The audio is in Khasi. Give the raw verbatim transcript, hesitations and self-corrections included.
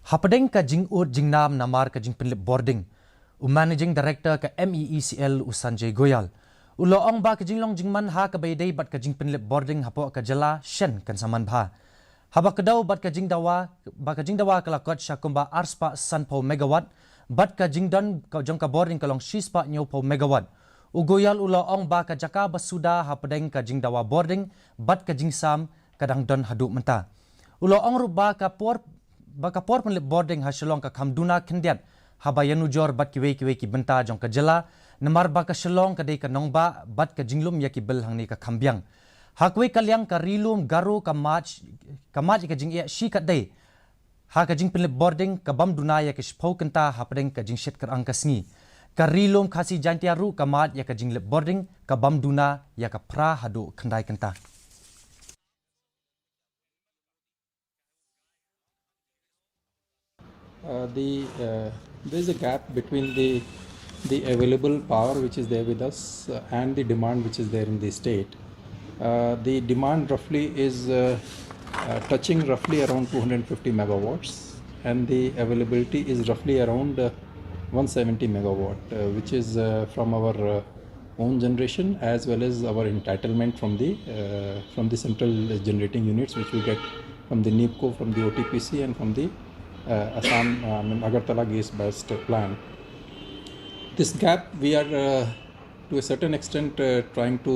Hapdeng ka jingud jingnam namar ka jingpynlip bording, u Managing Director ka M E E C L u Sanjay Goyal u la ong ba ka jinglong jingman ha kaba ïadei bad ka jingpynlip bording hapoh ka jylla shen kan sa man bha. Haba kdew bad ka jingdawa, ba ka jingdawa ka la kot sha kumba arspah sanphew megawatt, bad ka jingdon ka jong ka bording ka long shispah hynñiewphew megawatt. U Goyal u la ong ba ka jaka ba suda hapdeng ka jingdawa bording bad ka jingsam ka dang don haduh mynta. U la ong ruh ba ka por, ba ka por pynlip bording ha Shillong ka kham duna khyndiat haba ïanujor bad kiwei kiwei ki bynta jong ka jylla, namar ba ka Shillong ka dei ka nongbah bad ka jinglum ïa ki bil hangne ka kham biang. Ha kawei ka liang ka Ri Lum Garo ka mad, ka mad ïa ka jingeh shi katdei ha ka jingpynlip bording ka bam duna ïa ka shiphew kynta hapdeng ka jingshit kyrang ka sngi. Ka Ri Lum Khasi Jaintia ruh ka mad ïa ka jinglip bording ka bam duna ïa ka phra haduh khyndai kynta. Uh, the uh, there is a gap between the the available power which is there with us uh, and the demand which is there in the state. Uh, the demand roughly is uh, uh, touching roughly around two hundred fifty megawatts, and the availability is roughly around uh, one seventy megawatt, uh, which is uh, from our uh, own generation as well as our entitlement from the uh, from the central generating units which we get from the NEEPCO, from the O T P C, and from the uh, Assam, uh, I mean, Agartala gas-based plant. This gap we are uh, to a certain extent uh, trying to